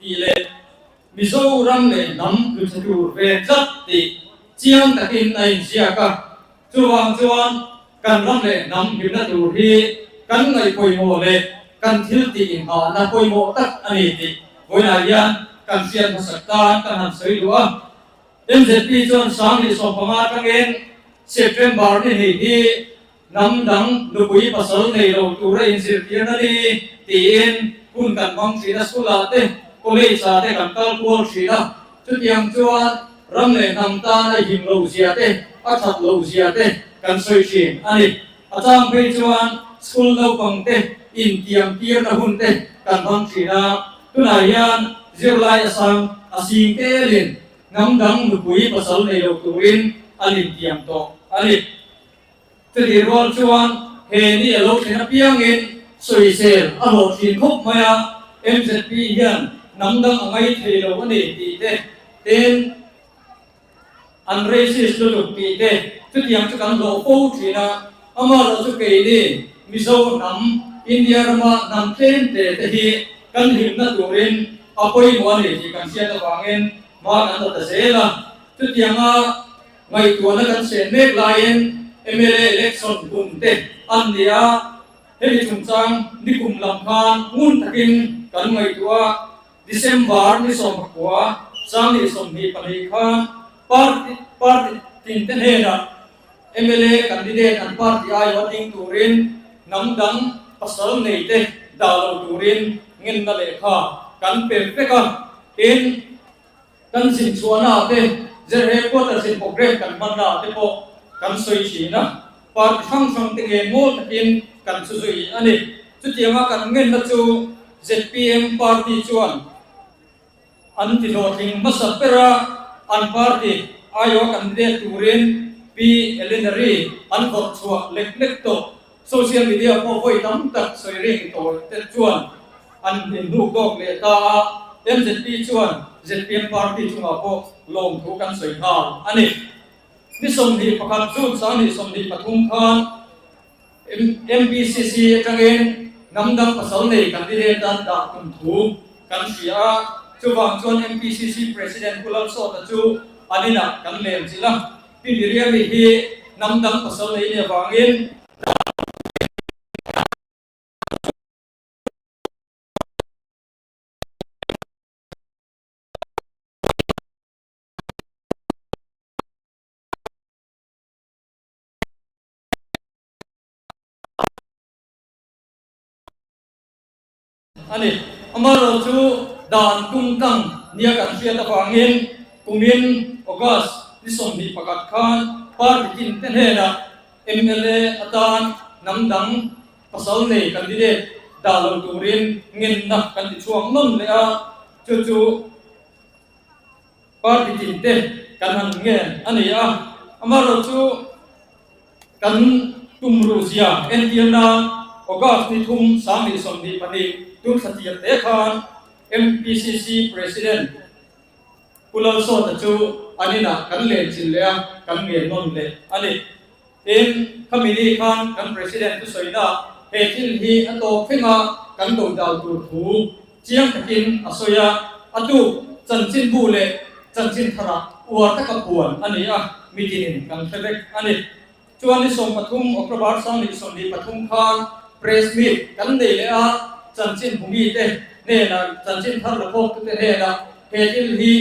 tih leh Mizoram leh hnam tluchhe tur ve tlat tih chiang takin a inziak a. Chuvang chuan kan ram leh hnam hlimna tur hi kan ngaih pawimawh leh kan thil tih inghahna pawimawh tak a ni tih vawiinah hian kan hriat hmasak tan kan han sawi duh a. MZP chuan 2015 atangin September ni hnih hi hnam dang nupui pasal nei lo tura inzirtirna ni tiin hun kan hmang thin a, school ah te, college ah te kan kal kual thin a. Chutiang chuan ram leh hnam tan a him loh zia te, a that loh zia te kan sawi thin a ni. A chang phei chuan school naupang te intiam tirna hun te kan hmang thin a. Tunah hian zirlai a sang a sing telin hnam dang nupui pasal nei lo turin an intiam tawh a ni. Chutih rual chuan he ni a lo thlen apiangin sawisel a hlawh thin khawp mai a, MZP hian hnam dang a ngai thei lo a ni tih te, tin an racist lutuk tih te chutiang chu kan hlawh fo thin a, amaherawhchu keini Mizo hnam, India rama hnam tlem te te hi kan hlimna turin a pawimawh a ni tih kan hriat avangin hma kan la ta zel a, chutianga Ngaihtuahna kan sen mek laiin mla election kum te an ni a, hemi chungchang nikum lam khan ngun takin kan ngaihtuah a, December ni 19, 2022 khan party party tin te hnenah mla candidate an party aiawh ding turin hnam dang pasal nei te dah lo turin ngenna lehkha kan pe vek a, tin, Kan zin chhuahnaah te, zirhe quarters in programme kan hmannaah te pawh kan sawi thin a, party hrang hrang te nge mawl takin kan chu zui a ni. Chutianga kan ngenna chu zpm party chuan an ti hlawhtling hmasa ber a, an party aiawha candidate turin Pi Elinary an vawrh chhuah lek lek tawh. Social media pawh vawi tam tak sawi ring tawh te chuan an inhnuk dawk leh ta a, MZP chuan zpm party chungah pawh lawmthu kan sawi nghal a ni. Ni 21 June 2023 khan MPCC atangin hnam dang pasal nei candidate an dah tum thu kan hria a, chuvang chuan MPCC President Pu Lalsawta chu an inah kan lem chilh a. Pi Miriami hi hnam dang pasal nei nia vangin A ni. Amaherawh chu dan tum tlang nia kan hriat avangin kumin August ni 21 khan party tin te hnenah mla atan hnam dang pasal nei candidate dah lo turin ngenna kan ti chhuak nawn leh a, chu chu party tin te kan han ngen a ni a. Amaherawh chu Kan tum ruhzia entir nan August ni 3 2022 tun thla tir te khan MPCC President Pu Lalsawta chu an inah kan len chilh leh a, kan ngen nawn leh a ni. Tin, khami ni khan kan President thusawinak he thil hi a tawp thleng a kan dodal tur thu chiang takin a sawi a, a tuk chanchinbu leh chanchin tharah uar taka puan a ni a, mitinin kan hre vek a ni. Chuan ni 13 October 2023 khan press meet kan nei leh a, chanchin hmumite hnenah, chanchin thar la khawktute hnenah he thil hi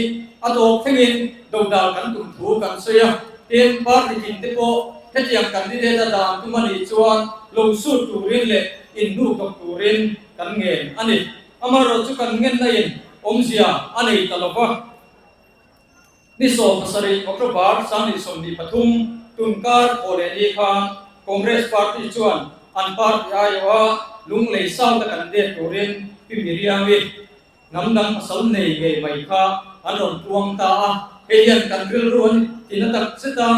a tawp thlengin dodal kan tum thu kan sawi a, tin party tinte pawh hetiang candidate a dan tum a nih chuan lo sut turin leh inhnuk dawk turin kan ngen a ni. Amaherawhchu kan ngenna in awmzia a nei ta lova. Ni 17 October 2023 tunkar thaw leh ni khan Congress Party chuan an party aiawha Lunglei South a kan let turin Pi Miriami hnam dang pasal nei ngei mai kha an rawn puang ta a. Hei hian kan rilru an ti na tak zet a,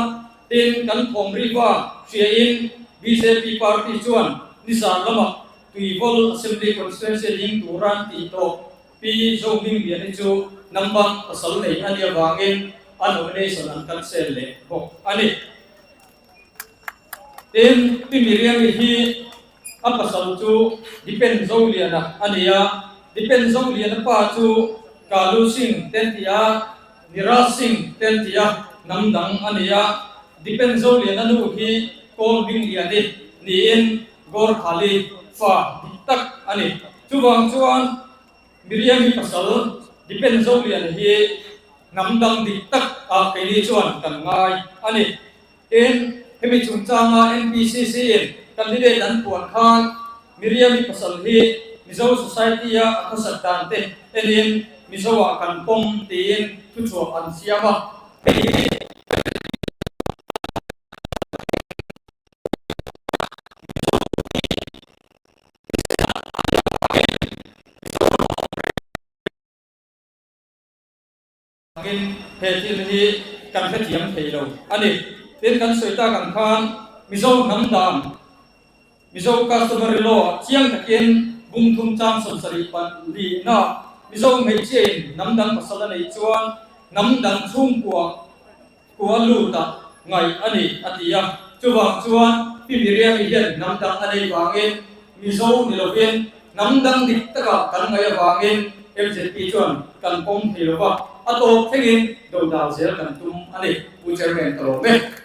tin kan thawm riva hriain bjp party chuan nizan lamah Tuivawl Assembly Constituency ding tura an tih tawh Pi Zohmingliani chu number pasal nei a nih avangin a nomination an cancel leh bawk a ni. Tin, Pi Miriami hi a pasal chu Dipen Zoliana a ni a, Dipen Zoliana pa chu. Kalu Singh te an ti a, Niraj Singh te an ti a, hnam dang a ni a. Dipen Zoliana nu hi Kawl Hmingliani niin Gorkhali fa dik tak a ni. Chuvang chuan Miriami pasal Dipen Zoliana hi hnam dang dik tak ah keini chuan kan ngai a ni. Tin, hemi chungchanga NPCC in candidate an puan khan Miriami pasal hi Mizo Society a a khawsat dan te enin Mizo ah kan pawm tiin thuchhuah an siam a. Hei hi Angin he thil hi kan hrethiam thei lo a ni. Tin, kan sawi tak ang khan Mizo hnam dan, Mizo customary law ah chiang takin bung thum chang 74 na Mizo hmeichhia in hnam dang pasal a neih chuan hnam dang chhungkua kua lut ah ngaih a ni a ti a. Chuvang chuan Pi Miriami hian hnam dang a nei vangin Mizo ni lovin hnam dang dik takah kan ngaih avangin MZP chuan kan pawm thei lova, a tawp thlengin dodal zel kan tum a ni, Pu Chairman ka lawm e.